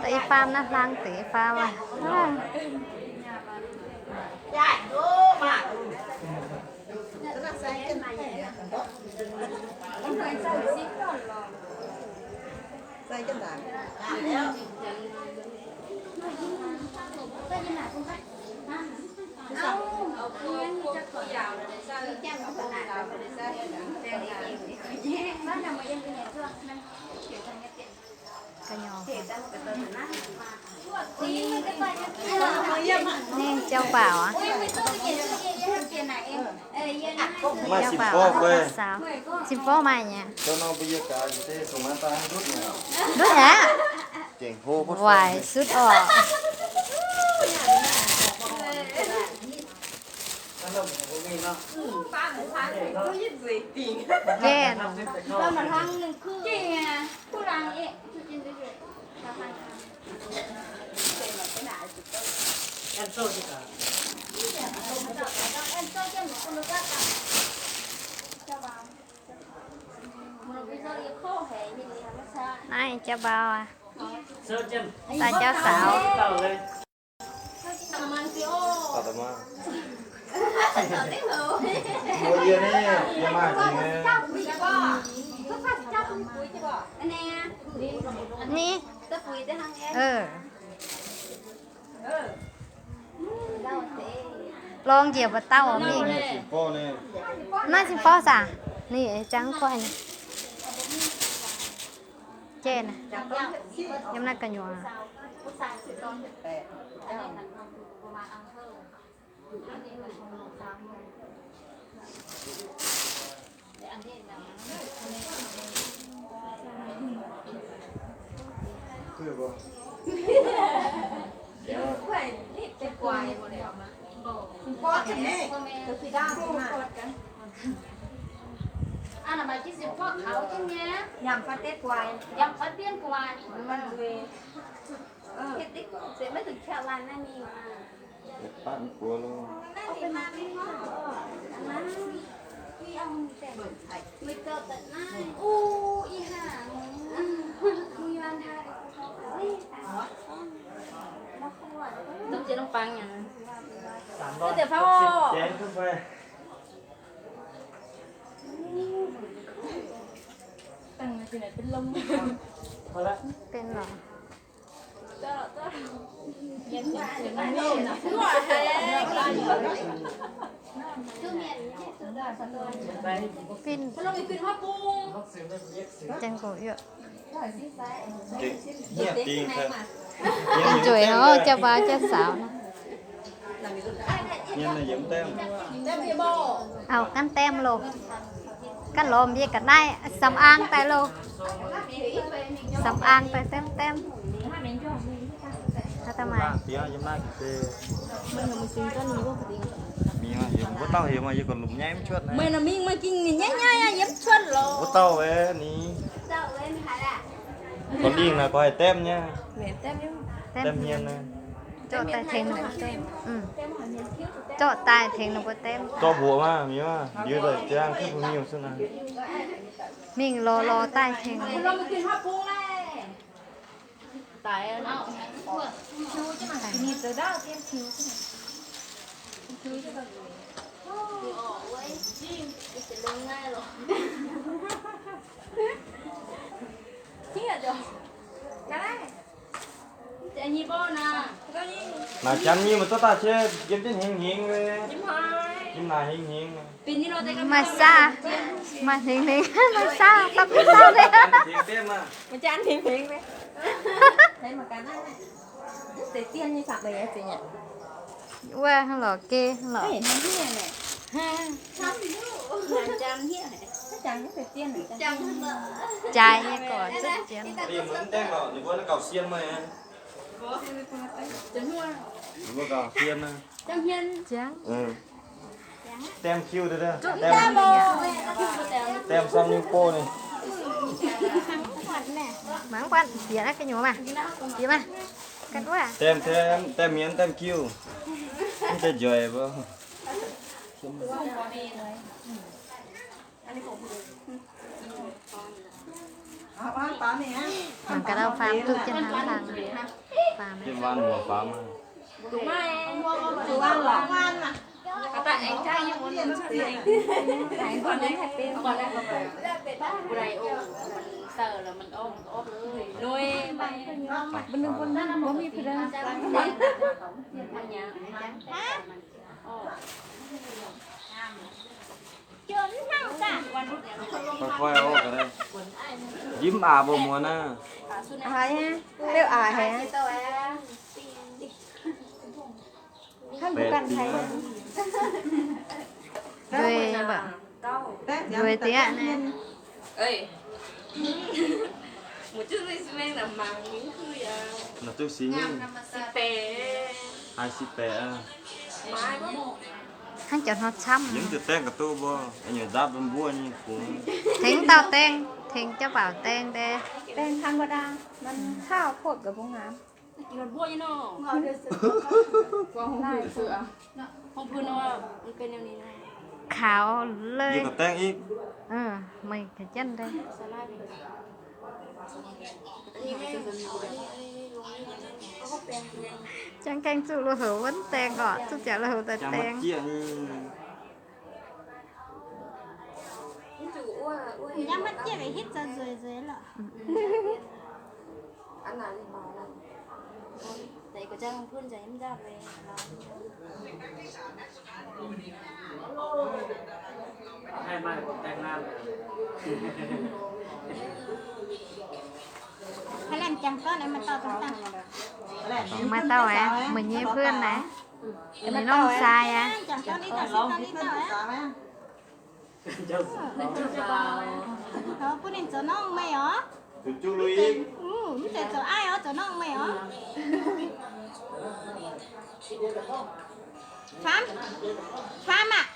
Deix faam naaiv hlang deix faam aqv. Ninh jauv-baaux aqv. Maaih jauv-baaux aqv, saux. Sin-forv maaih nyei. Ndutv aqv. Waaic sutv orqc. Geh. Naaiv jauv-baaux aqv. Daaih jauv-saaux. Ni. Lorngx njiec mbu'ndongx mingh. Naaiv sin-forv saah? Ni, jangv guanh. Jeiv naaiv, yiem naaiv gu'nyuoz. Benx lorqc. Fin. Janx-gox yuoqv. Nzueic nor, jauv-baaux jauv-saaux nor. Auv, ganh tem loh. Ganh lorz yie ga'naaiv สำอาง daaih loh. สำอาง daaih tem tem. Wuov dauh heuc maaih, yie gorngv lomc nyaiv mv cuotv naaiv. Meih nor mingh maaih ging ninh nyaiv nyaiv yiem cuotv loh. Wuov dauh weic ni. Gorngv lingh naaic gorngv haih tem nyei. Tem hmien naaiv. Zorqv daaih tengx ninh mbuo tem. Zorqv mbuoqc maah, mingh maah, liuz daaih ziangh kuv bun miuh sun naaic. Mingh lorz lorz daaih tengx. Naaic janx nyei mbuo zorqv daaih cie yiem jienv hengx hengx nyei. Yiem naaic hengx hengx. Maaih saah, maaih hengx hengx, maaih saah, dapv duqv saah nyei. Wuov hnangv lorqc, geh hnangv lorqc. Jaaix nyei gorx, zutv jienv. Tem kiu deix, tem sam niu bo ninh. Mangc buatc bieqc naaiv gu'nyuoz maah, bieqc maah. Ganh wuov. Tem, tem, tem hmien, tem kiu. Mv deix njoic mbuo. Mangc gaax, faam duqv jienv hnangv hlang. Faam. Jienv waan mbuo faam. Koi koi oc, njimv aac mbuo muonz naaiv. Aac haic, beuv aac haic. Hnangv mbuo ganh haic. Nduih, nduih dieqv naaiv. Haaix si baeqc aqv. Hnangv jaax hnoi camv. Yie mv zuqc dengh ga'duqv mbuo, nyei nzapv mbuo nyei fungx. Tengx dauh dengh, tengx jauv baaux dengh deix. Dengh ธรรมดา, มันข้าวโพดกับหมูหัน Kaux lei. Meih ga'jienv deix. Jangx gaengh zuqc lui-houx wuov dengh orqc, zuqc ziangx lui-houx daaih dengh. Yangh maiv jieqv, hitv zoux nzueic nzueic lorqc. Maaih dauh aqv, meih nyei เพื่อน naaiv. Ninh nongv sai aqv. Bun ninh zoux nongv meih oc. Mv zeiz zoux aiv oc, zoux nongv meih oc. Faam, faam aac,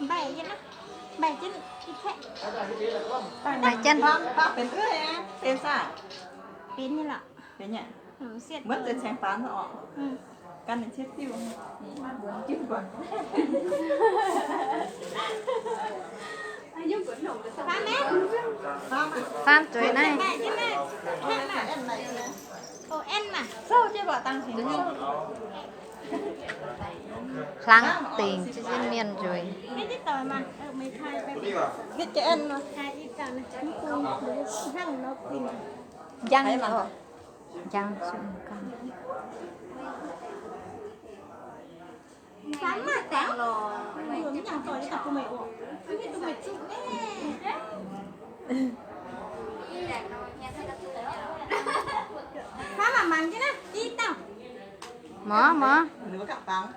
mbaih jienv, mbaih jienv, mbaih jienv. Benx nyei lorqc. Mbuo zeix caengx faam oc. Gan ninh cietv diuh. Faam zueiz naaiv. Hlang dingc jienv mienh nzueic. Njang oc. Njang. Mor, mor. Mv baac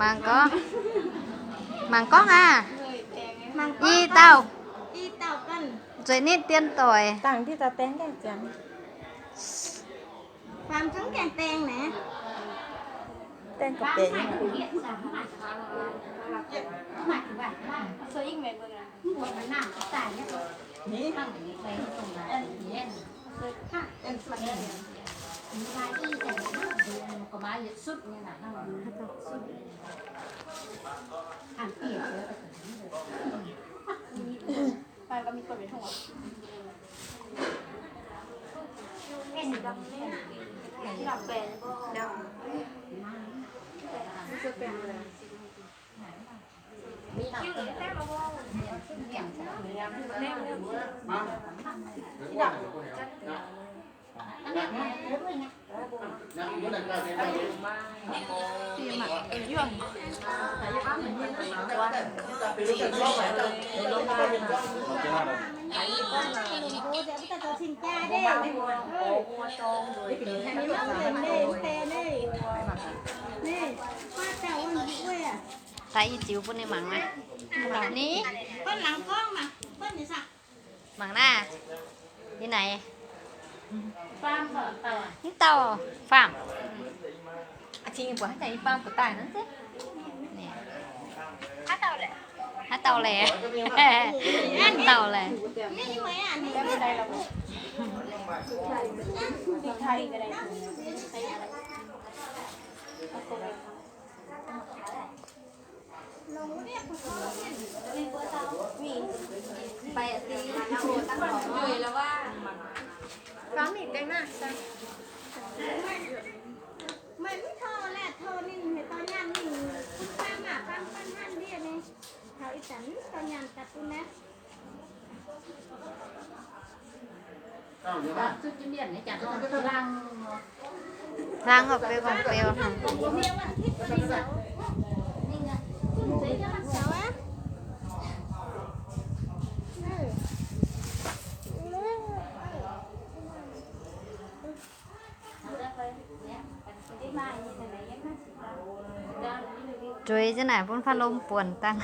mangc gorngv, mangc gorngv aqv. I dauh, nzueic nitv dien doic. Dangh ndiev daaih dengh gaengh ziangx. Faam zungv gaengh dengh naaiv. Dengh ga'benx. Daaih i ziux bun ninh mangc naaiv. Ni, mangc naaiv. Yie naaic. Mv dauh faam. Aa, cingx buatc haaix zanc i faam gu'daaih naaiv se. Dauh leh. Dauh leh. Hlang oc, beu gorngv beu hnangv. Zueiz jienv naaic bun faanv lomh buonc dangh.